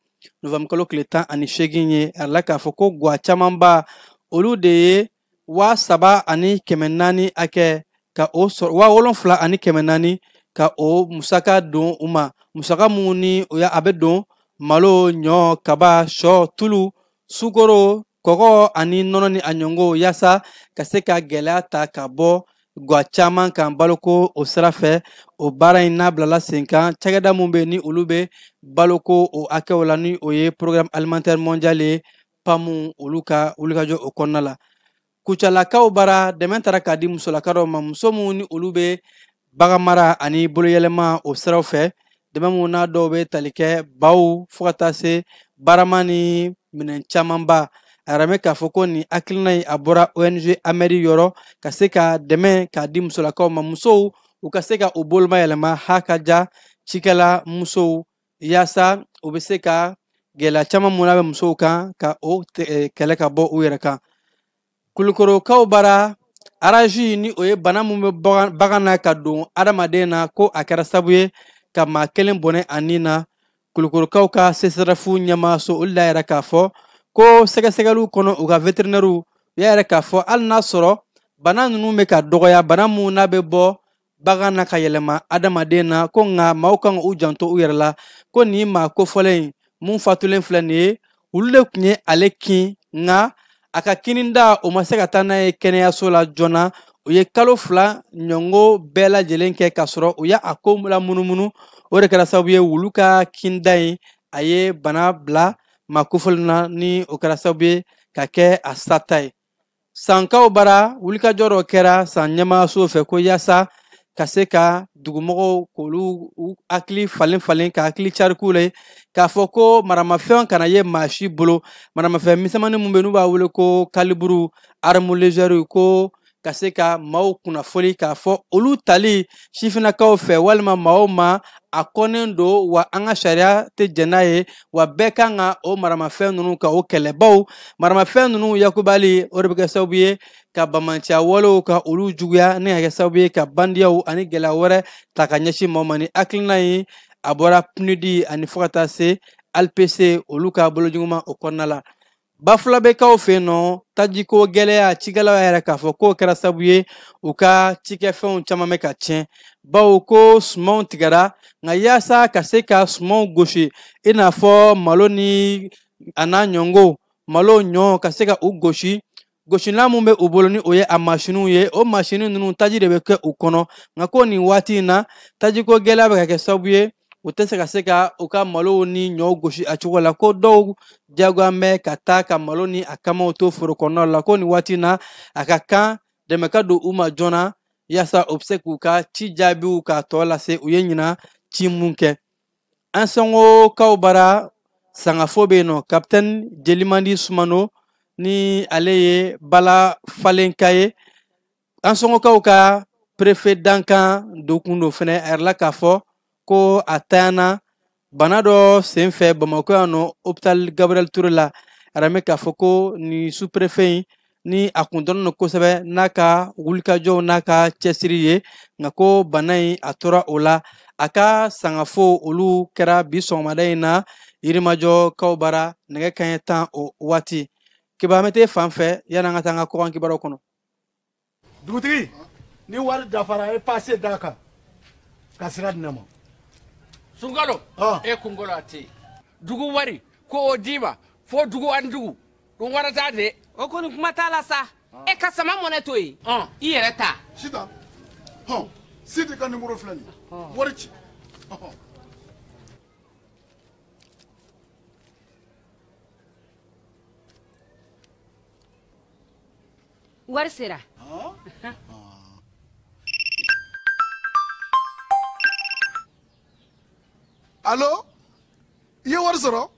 novembre kalo tile 18 ye. A la k'a fɔ ko gwa camanba olu de ye 3400 hakɛ ka o sɔrɔ, 7400 ka o musaka don u ma, musaka mun ni o ya a bɛ don malo, ɲɔ, kaba, sɔ, tulu, sukoro, kɔgɔ ani nɔnɔ ni a ɲɔngo, yaasa ka se ka gɛlɛya ta ka bɔ gwa caman kan baloko o sira fɛ. O baara in n'a bilala sen kan, cakɛda mun bɛ ni olu bɛ baloko o hakɛw la, ni o ye Programme alimentaire mondial ye, PAMU, olu ka wulikajɔ o kɔnɔna la. Kucalakaw bara, dɛmɛ taara k'a di musolaka dɔw ma, muso mun ni olu bɛ bagan mara ani boloyɛlɛma o siraw fɛ, dɛmɛ mun n'a dɔw bɛ tali kɛ baw fo ka taa se barama ni minɛn camanba. A yɛrɛ bɛ k'a fɔ ko nin hakilina in a bɔra ONG Ameri yɔrɔ ka se ka dɛmɛ k'a di musolakaw ma, musow u ka se ka u boloma yɛlɛma ha ka ja cikɛla musow, yaasa u bɛ se ka gɛlɛya caman mun n'a bɛ musow kan ka o kɛlɛ ka bɔ u yɛrɛ kan. Kulukorokaw bara, araji ni o ye bana mun bɛ bagan na ka don adamaden na, ko a kɛra sababu ye ka maa kelen bɔnɛ a nin na. Kulukorokaw ka CSRF ɲɛmaaso olu y'a yira k'a fɔ ko sɛgɛsɛgɛliw kɔnɔ, u ka vétérinaire u y'a yira k'a fɔ hali n'a sɔrɔ bana ninnu bɛ ka dɔgɔya, bana mun n'a bɛ bɔ bagan na ka yɛlɛma adamaden na, ko nka maaw kan k'u janto u yɛrɛ la. Ko nin maa kofɔlen in mun fatulen filɛ nin ye, olu de tun ye ale kin, nka a ka kininda o ma se ka taa n'a ye kɛnɛyaso la joona. U ye kalo 2 ɲɔngo bɛɛ lajɛlen kɛ k'a sɔrɔ u y'a ko la munumunu. O de kɛra sababu ye wulu ka kinda in a ye bana bila maa kofɔlen na, ni o kɛra sababu ye ka kɛ a sata ye. Sankaw bara, wulikajɔ dɔ kɛra san ɲɛmaaso fɛ ko yaasa ka se ka dugumɔgɔw k'olu hakili falen falen, ka hakili cariku la k'a fɔ ko maramafɛn kana ye maa si bolo. Maramafɛn misɛnmanin mun bɛ n'u b'a wele ko kaliburu, arme légère, ko ka se ka maaw kunnafoni k'a fɔ olu tali sifinnakaw fɛ walima maa o maa a kɔnnen don, wa an ka sariya tɛ jɛn n'a ye, wa bɛɛ kan ka o maramafɛn ninnu ka o kɛlɛbaw. Maramafɛn ninnu yakubali o de bɛ kɛ sababu ye ka bamanciya walew ka olu juguya, ni ka kɛ sababu ye ka bandiyaw ani gɛlɛya wɛrɛ ta ka ɲɛsin maaw ma. Ni hakilina in a bɔra PNUD ani fo ka taa se ALPC olu ka bolojuguman o kɔnɔna la. Bafulabɛkaw fɛ yen nɔ, tajiko gɛlɛya cikɛlaw yɛrɛ k'a fɔ k'o kɛra sababu ye u ka cikɛfɛnw caman bɛ ka tiɲɛ, bawo ko sumanw tigɛra, nka yaasa ka se ka sumanw gosi i n'a fɔ malo ni a n'a ɲɔngo, malo, ɲɔ, ka se ka u gosi, gosilan mun bɛ u bolo ni o ye a masiniw ye, o masini ninnu taji de bɛ kɛ u kɔnɔ, nka ko nin waati in na tajiko gɛlɛya bɛ ka kɛ sababu ye u tɛ se ka se ka u ka malow ni ɲɔw gosi a cogo la, ko dɔw diyagoya bɛ ka taa ka malo ni a kamaw to foro kɔnɔnaw la. Ko nin waati in na a ka kan dɛmɛ ka don u ma joona yaasa u bɛ se k'u ka ci jaabiw k'a tɔ lase u ye ɲina ci mun kɛ. Ansongokaw bara sangafo bɛ yen nɔ, capitaine Jelimandi Sumano ni ale ye Bala Falenka ye, Ansongokaw ka préfet dankan dɔ kun don fɛnɛ. A yɛrɛ k'a fɔ ko a tanyana bana dɔ senfɛ Bamakɔ yan nɔ, hôpital Gabriel Touré la. A yɛrɛ k'a fɔ ko nin sous-préfet in ni a kun dɔnnen don kosɛbɛ n'a ka wulikajɔw n'a ka cɛsiri ye, nka ko bana in a tora o la. A ka sangafo olu kɛra bi sɔgɔmada in na Yirimajɔkaw bara nɛgɛ kanɲɛ 10 o waati. Kibaramete fan fɛ, yanni an ka taa an ka kɔkan kibaruyaw kɔnɔ. Dugutigi, ni wari dafara, e passe d'a kan ka sira di ne ma. Sunkalo, e kunkolo a tɛ yen. Dugu wari ko o d'i ma fo dugu ani dugu dun wara t'a de. O kɔni kuma t'a la sa. E ka sama mɔnɛ to yen, i yɛrɛ ta. Sitan, hɔn, Sidi ka numéro filɛ nin ye, wari ci. Wari sera. Allo, i ye wari sɔrɔ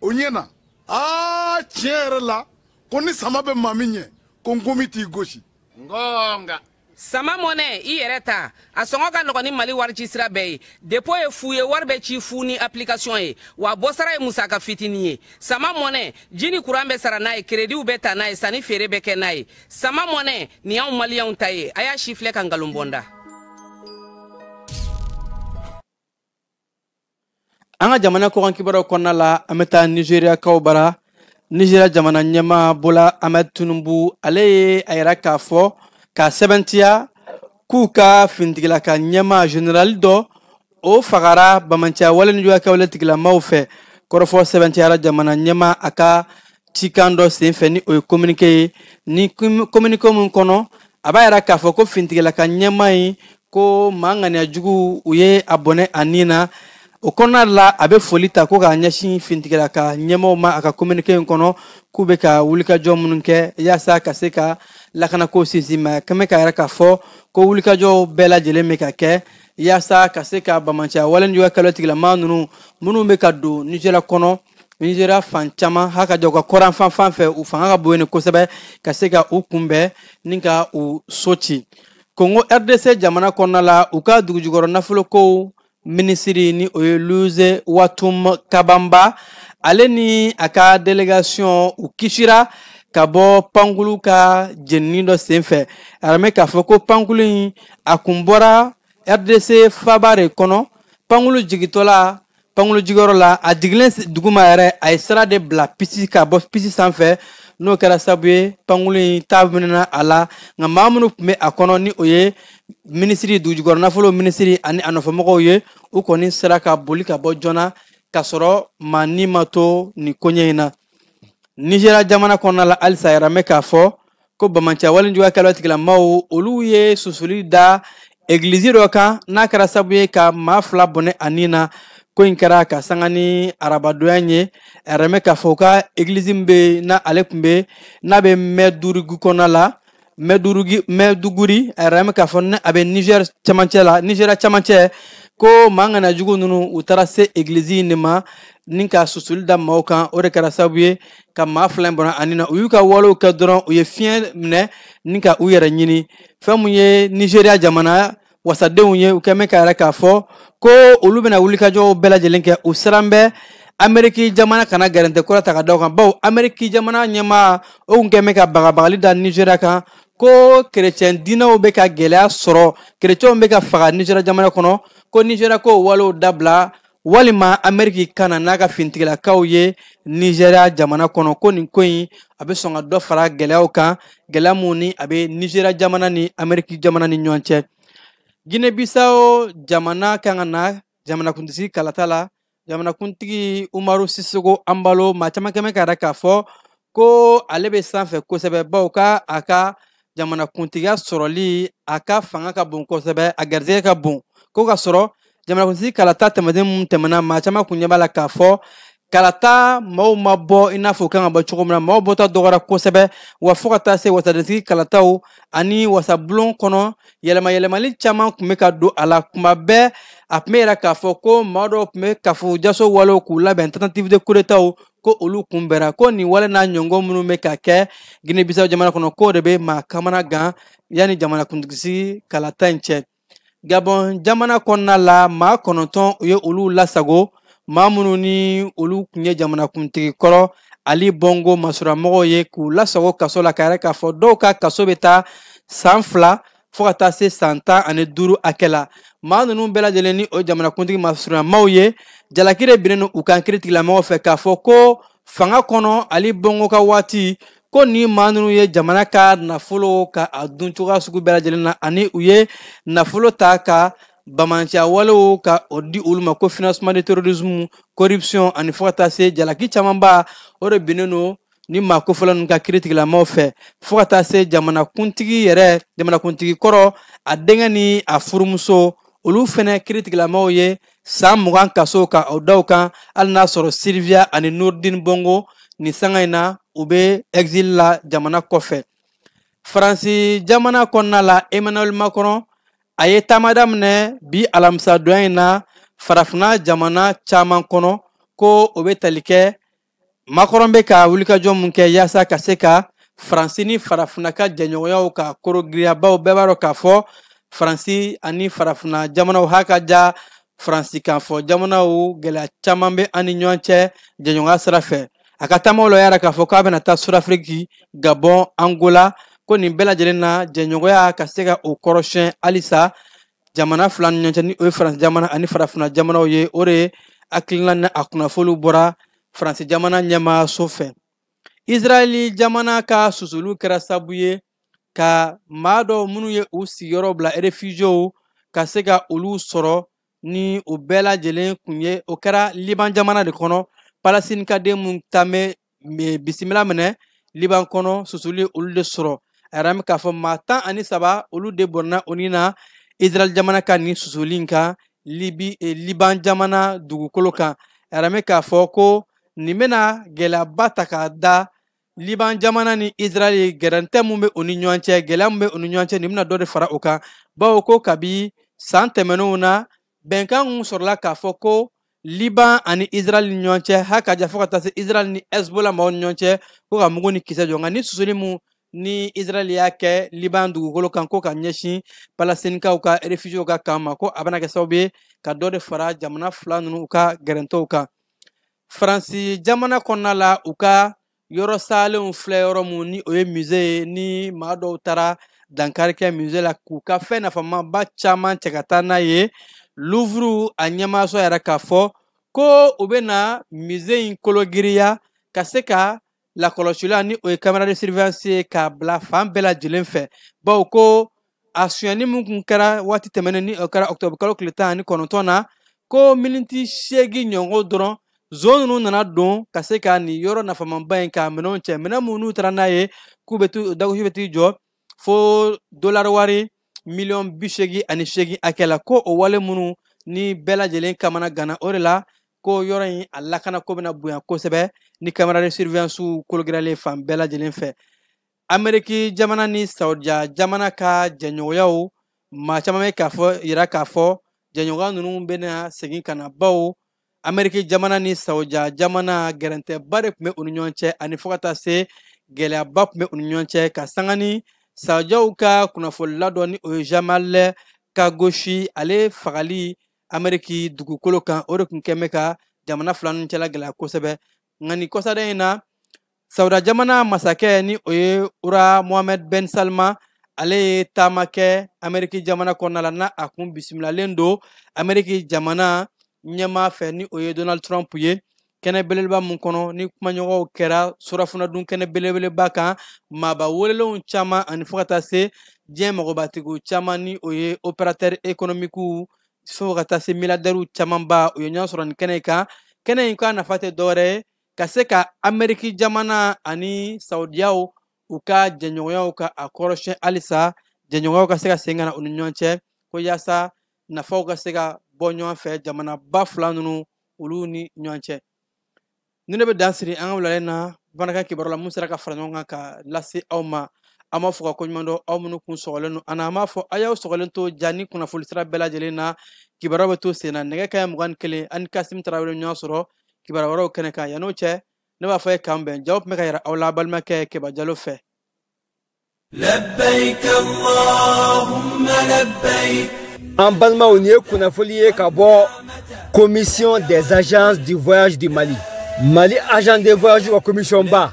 o ɲɛna. Aa, tiɲɛ yɛrɛ la, ko ni sama bɛ maa min ɲɛ, ko nkomi t'i gosi. Ngonga. Sama mɔnɛ, i yɛrɛ ta, a sɔngɔ ka nɔgɔn ni Mali wari ci sira bɛɛ ye. Dépôt ye fu ye, wari bɛ ci fu ni application ye, wa bɔsara ye musaka fitinin ye. Sama mɔnɛ, ji ni kuran bɛ sara n'a ye, créditw bɛ ta n'a ye, sanni feere bɛ kɛ n'a ye. Sama mɔnɛ nin y'anw maliyɛnw ta ye. A y'a si filɛ ka nkalon bɔ n da. An ka jamana kɔkan kibaruyaw kɔnɔna la, an bɛ taa Nizeriyakaw bara. Nizeriya jamana ɲɛmaa Bola Ahmed Tinubu, ale ye a yira k'a fɔ k'a sɛbɛntiya k'u ka finitigilaka ɲɛmaa général dɔ o fagara bamanciya wale ni juguya kɛwale tigilamaw fɛ. Kɔrɔfɔ sɛbɛntiyara jamana ɲɛmaa a ka cikan dɔ senfɛ, ni o ye communiqué ye. Ni communiqué min kɔnɔ, a b'a yira k'a fɔ ko finitigilaka ɲɛmaa in, ko maa ŋaniya jugu u ye a bɔnɛ a nin na. O kɔnɔna la, a bɛ foli ta ko k'a ɲɛsin finitigilaka ɲɛmaaw ma a ka communiqué in kɔnɔ, k'u bɛ ka wulikajɔ minnu kɛ yaasa ka se ka lakanako sinsin. Ma kɛmɛ k'a yɛrɛ k'a fɔ ko wulikajɔw bɛɛ lajɛlen bɛ ka kɛ yaasa ka se ka bamanciya wale juguya kɛlɛ tigilamaa ninnu minnu bɛ ka don Nizeriya kɔnɔ, Nizeriya fan caman, haka jɔ u ka kɔrɔn fan fan fɛ, u fanga ka bon yen kosɛbɛ, ka se ka u kunbɛn ni ka u so ci. Kongo RDC jamana kɔnɔna la, u ka dugujukɔrɔ nafolokow minisiri, ni o ye Louise Watum Kabamba, ale ni a ka délégation u kisira ka bɔ pankulu ka jenini dɔ senfɛ. A bɛ k'a fɔ ko pankulu in a kun bɔra RDC faba de kɔnɔ. Pankulu jigintɔla pankulu jigiyɔrɔ la, a jigilen duguma yɛrɛ, a ye sira de bila piste ka bɔ piste sanfɛ. N'o kɛra sababu ye, pankulu in ta minɛna a la. Nka maa minnu tun bɛ a kɔnɔ, ni o ye minisiri dugujukɔrɔ nafolo minisiri ani a nɔfɛmɔgɔw ye, u kɔni sera ka boli ka bɔ joona k'a sɔrɔ maa ni ma to nin koɲɛ in na. Nizeriya jamana kɔnɔna la halisa, yɛrɛ bɛ k'a fɔ ko bamanciya wale juguya kɛlɛ tigilamaw olu ye susuli da egilizi dɔ kan, n'a kɛra sababu ye ka maa 2 bɔnɛ a nin na. Ko in kɛra ka sanga ni arabadonya ye. A yɛrɛ bɛ k'a fɔ u ka egilizi min bɛ yen, n'a ale tun bɛ n'a bɛ Mɛdurugu kɔnɔna la, Mɛduguri, a yɛrɛ bɛ k'a fɔ ni a bɛ Nizɛri cɛmancɛ la, Nizeriya cɛmancɛ, ko maa ŋana jugu ninnu u taara se egilizi in de ma ni ka susuli da maaw kan. O de kɛra sababu ye ka maa 2 in bɔnɛ a nin na. U y'u ka walew kɛ dɔrɔn, u ye fiɲɛ minɛ ni ka u yɛrɛ ɲini. Fɛn mun ye Nizeriya jamana wasadenw ye, u kɛn bɛ k'a yɛrɛ k'a fɔ ko olu bɛna wulikajɔw bɛɛ lajɛlen kɛ. U siran bɛ Ameriki jamana kana gɛrɛntɛ kura ta ka da u kan, bawo Ameriki jamana ɲɛmaa o kun kɛn bɛ ka bagabagali da Nizeriya kan ko kerecɛn diinɛw bɛ ka gɛlɛya sɔrɔ, kerecɛnw bɛ ka faga Nizeriya jamana kɔnɔ, ko Nizeriya ko walew dabila walima Ameriki kana n'a ka finitigilakaw ye Nizeriya jamana kɔnɔ. Ko nin ko in a bɛ sɔn ka dɔ fara gɛlɛyaw kan, gɛlɛya mun ni a bɛ Nizeriya jamana ni Ameriki jamana ni ɲɔgɔn cɛ. Guinée-Bissau jamana kan ka na jamanakuntigi kalata la. Jamanakuntigi Umaru Sissoco Embalo, maa caman kɛmɛ k'a yira k'a fɔ ko ale bɛ sanfɛ kosɛbɛ, bawo ka a ka jamanakuntigiya sɔrɔli a ka fanga ka bon kosɛbɛ, a garijɛgɛ ka bon. Ko ka sɔrɔ jamanakuntigi kalata tɛmɛnen mun tɛmɛna, maa caman kun ɲɛ b'a la k'a fɔ Kalata maaw ma bɔ i n'a fɔ kan ka bɔ cogo min na, maaw bɔta dɔgɔyara kosɛbɛ, wa fo ka taa se wasadentigi kalataw ani wasabulon kɔnɔ yɛlɛma yɛlɛmali caman tun bɛ ka don a la. Kuma bɛɛ a tun bɛ yira k'a fɔ ko maa dɔw tun bɛ kafo jaso walew k'u labɛn, tentative de coup d'état, ko olu kunbɛnna. Ko nin wale n'a ɲɔngɔn minnu bɛ ka kɛ Guinée Bissau jamana kɔnɔ, k'o de bɛ maa kamana gan yanni jamanakuntigi kalata in cɛ. Gabon jamana kɔnɔna la, maa 9 u ye olu lasago, maa minnu ni olu tun ye jamanakuntigi kɔrɔ Ali Bongo masuramɔgɔw ye, k'u lasago kaso la, k'a yɛrɛ k'a fɔ dɔw ka kaso bɛ taa san 2 fo ka taa se san 15 hakɛ la. Maa ninnu bɛɛ lajɛlen ni o jamanakuntigi masuramaaw ye, jalaki de binnen u kan kiiritigɛlamɔgɔw fɛ k'a fɔ ko fanga kɔnɔ Ali Bongo ka waati, ko ni maa ninnu ye jamana ka nafolo ka a dun cogoya sugu bɛɛ lajɛlen na, ani u ye nafolo ta ka bamanciya walew ka o di olu ma, ko financement de terrorisme, corruption, ani fo ka taa se jalaki camanba, o de binnen don ni maa kofɔla ninnu ka kiiritigɛlamaaw fɛ, fo ka taa se jamanakuntigi yɛrɛ, jamanakuntigi kɔrɔ, a denkɛ ni a furumuso, olu fɛnɛ kiiritigɛlamaaw ye san 20 kaso ka o da u kan, hali n'a sɔrɔ Sylvia ani Nurdin Bongo nin sanga in na u bɛ exil la jamana kɔfɛ. Faransi jamana kɔnɔna la, Emmanuel Macron a ye taama daminɛ bi alamisadonya in na farafinna jamana caman kɔnɔ, ko o bɛ tali kɛ Macron bɛ ka wulikajɔ mun kɛ yaasa ka se ka Faransi ni farafinna ka jɛɲɔgɔnyaw ka korogiriyabaw. Bɛɛ b'a dɔn k'a fɔ Faransi ani farafinna jamanaw ha ka ja Faransi kan fɔ jamanaw, gɛlɛya caman bɛ an ni ɲɔgɔn cɛ jɛɲɔgɔnya sira fɛ. A ka taamaw la, yara k'a fɔ k'a bɛna taa Sud-Afrique, Gabon, Angola, ko nin bɛɛ lajɛlen na jɛɲɔgɔnya ka se ka o kɔrɔsiyɛn halisa jamana fila ni ɲɔgɔn cɛ, ni o ye Faransi jamana ani farafinna jamanaw ye. O de ye hakilina ni a kunnafoniw bɔra Faransi jamana ɲɛmaayaso fɛ. Israɛli jamana ka susuli kɛra sababu ye ka maa dɔw minnu ye u sigiyɔrɔ bila, réfugiés, ka se ka olu sɔrɔ, ni o bɛɛ lajɛlen kun ye, o kɛra Liban jamana de kɔnɔ. Palestine ka den mun taa bɛ bisimila minɛ Liban kɔnɔ, susuli olu de sɔrɔ. A yɛrɛ k'a fɔ maa 13 olu de bɔnna o ni na Israɛl jamana ka nin susuli in kan Libi, Liban jamana dugukolo kan. A yɛrɛ k'a fɔ ko nin bɛna gɛlɛyaba ta k'a da Liban jamana ni Israɛl, gɛrɛntɛ mun bɛ u ni ɲɔgɔn cɛ, gɛlɛya mun bɛ u ni ɲɔgɔn cɛ, nin bɛna dɔ de fara o kan, bawo ko kabi san tɛmɛnenw na bɛnkan mun sɔrɔla k'a fɔ ko Liban ani Israɛl ni ɲɔgɔn cɛ ha ka ja, fo ka taa se Israɛl ni Hezbollah maaw ni ɲɔgɔn cɛ, ko ka mugu ni kisɛ jɔ. Nka ni susuli mun ni Israɛl y'a kɛ Liban dugukolo kan, ko ka ɲɛsin Palestinikaw ka réfugiés ka kan ma, ko a bɛna kɛ sababu ye ka dɔ de fara jamana fila ninnu ka gɛrɛntɛw kan. Faransi jamana kɔnɔna la, u ka yɔrɔ salenw filɛ yɔrɔ mun ni o ye musée ye, ni maa dɔw taara dankari kɛ musée la k'u ka fɛn nafamaba caman cɛ ka taa n'a ye, Louvre a ɲɛmaayaso yɛrɛ k'a fɔ ko u bɛna musée in kologiriya ka se ka lakɔlɔsila, ni o ye caméra de surveillance ye, k'a bila fan bɛɛ lajɛlen fɛ, bawo ko a sonyani mun kun kɛra waati tɛmɛnen, ni o kɛra octobre kalo tile 19 na, ko miniti 8 ɲɔgɔn dɔrɔn zon ninnu nana don ka se ka nin yɔrɔ nafamaba in k'a minɛnw cɛ, minɛn minnu taara n'a ye k'u bɛ t'u dagosi bɛ t'i jɔ fo dolari wari miliyɔn 88 hakɛ la, ko o wale minnu ni bɛɛ lajɛlen kamana gana, o de la ko yɔrɔ in a lakana ko bɛna bonya kosɛbɛ ni caméra de surveillance kologiralen fan bɛɛ lajɛlen fɛ. Ameriki jamana ni Saudiya jamana ka jɛɲɔgɔnyaw, maa caman bɛ k'a fɔ yira k'a fɔ jɛɲɔgɔnya ninnu bɛna segin ka na, bawo Ameriki jamana ni Saudiya jamana gɛrɛntɛba de tun bɛ u ni ɲɔgɔn cɛ, ani fo ka taa se gɛlɛyaba tun bɛ u ni ɲɔgɔn cɛ, ka sanga ni Saudiyaw ka kunnafonila dɔ, ni o ye Jamal Khashoggi, ale fagali Ameriki dugukolo kan, o de tun kɛn bɛ ka jamana fila ninnu cɛla gɛlɛya kosɛbɛ. Nka nin kɔsada in na, Saudiya jamana masakɛ, ni o ye Ura Mohamed Ben Salman, ale ye taama kɛ Ameriki jamana kɔnɔna la, n'a a kun bisimilalen don Ameriki jamana ɲɛmaa fɛ, ni o ye Donald Trump ye, kɛnɛ belebeleba mun kɔnɔ ni kumaɲɔgɔnw kɛra surafunadun kɛnɛ belebeleba kan, maaba welelenw caman ani fo ka taa se diɲɛ mɔgɔbatigiw caman, ni o ye opérateur économique, fo ka taa se milliardaires camanba, u ye ɲɔgɔn sɔrɔ nin kɛnɛ in kan. Kɛnɛ in k'a nafa tɛ dɔwɛrɛ ye ka se ka Ameriki jamana ani Saudiyaw u ka jɛɲɔgɔnyaw ka a kɔrɔsiyɛn halisa, jɛɲɔgɔnyaw ka se ka segin ka na u ni ɲɔgɔn cɛ, ko yaasa nafaw ka se ka bɔ ɲɔgɔn fɛ jamanaba fila ninnu olu ni ɲɔgɔn cɛ. Ni ne bɛ dan siri an ka wulalen na bamanankan kibaru la mun sera ka fara ɲɔgɔn kan ka lase aw ma. An b'a fɔ ka koɲuman dɔn aw minnu kun sɔgɔlen don an na. An b'a fɔ a y'aw sɔgɔlen to ja ni kunnafoni sira bɛɛ lajɛlen na. Kibaruyaw bɛ to sen na nɛgɛ kanɲɛ 21 ani Kasim Tarawele ɲɔgɔn sɔrɔ kibaruya wɛrɛw kɛnɛ kan. Yan'o cɛ, ne b'a fɔ ye k'an bɛn. Jaw tun bɛ ka yira aw la balimakɛ Keba Jalo fɛ. لبيك اللهم لبيك. An balimaw, nin ye kunnafoli ye ka bɔ Commission des agences du voyage du Mali. Mali agent de voyage ka commission ba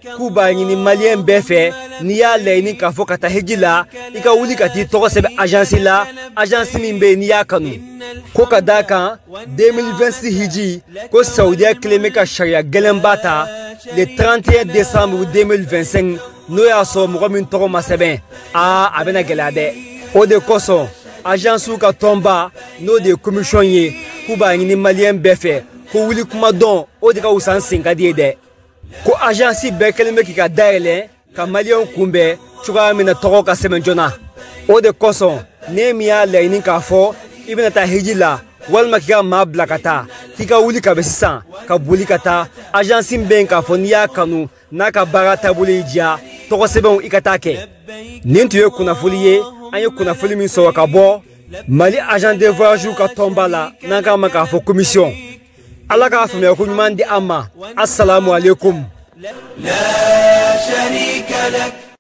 k'u b'a ɲini Maliyɛn bɛɛ fɛ, n'i y'a laɲini k'a fɔ ka taa hiji la, i ka wuli ka t'i tɔgɔ sɛbɛn agence la, agence min bɛ yen n'i y'a kanu. Ko ka d'a kan 2026 hiji ko Saudiya kelen bɛ ka sariya gɛlɛnba ta le 31 décembre 2025. N'o y'a sɔrɔ mɔgɔ min tɔgɔ ma sɛbɛn, aa, a bɛna gɛlɛya dɛ. O de kosɔn agencew ka tɔnba, n'o de ye commission ye, k'u b'a ɲini Maliyɛn bɛɛ fɛ ko wuli kuma dɔn, o de ka wusa n sen ka di ye dɛ. Ko agence bɛɛ kɛlen bɛ k'i ka dayɛlɛ ka Maliyɛnw kunbɛn cogoya min na tɔgɔ ka sɛbɛn joona. O de kosɔn ne min y'a laɲini k'a fɔ i bɛna taa hiji la walima k'i ka maa bila ka taa, k'i ka wuli ka bɛ sisan ka boli ka taa agence min bɛ yen k'a fɔ n'i y'a kanu, n'a ka baara taabolo y'i diya, tɔgɔ sɛbɛnw i ka taa kɛ. Nin tun ye kunnafoli ye, an ye kunnafoli min sɔrɔ ka bɔ Mali agent de voyage ka tɔnba la, n'an k'a ma k'a fɔ commission. Ala k'a faamuya ko ɲuman di an ma. Assalamu alaikum. لا شريك لك.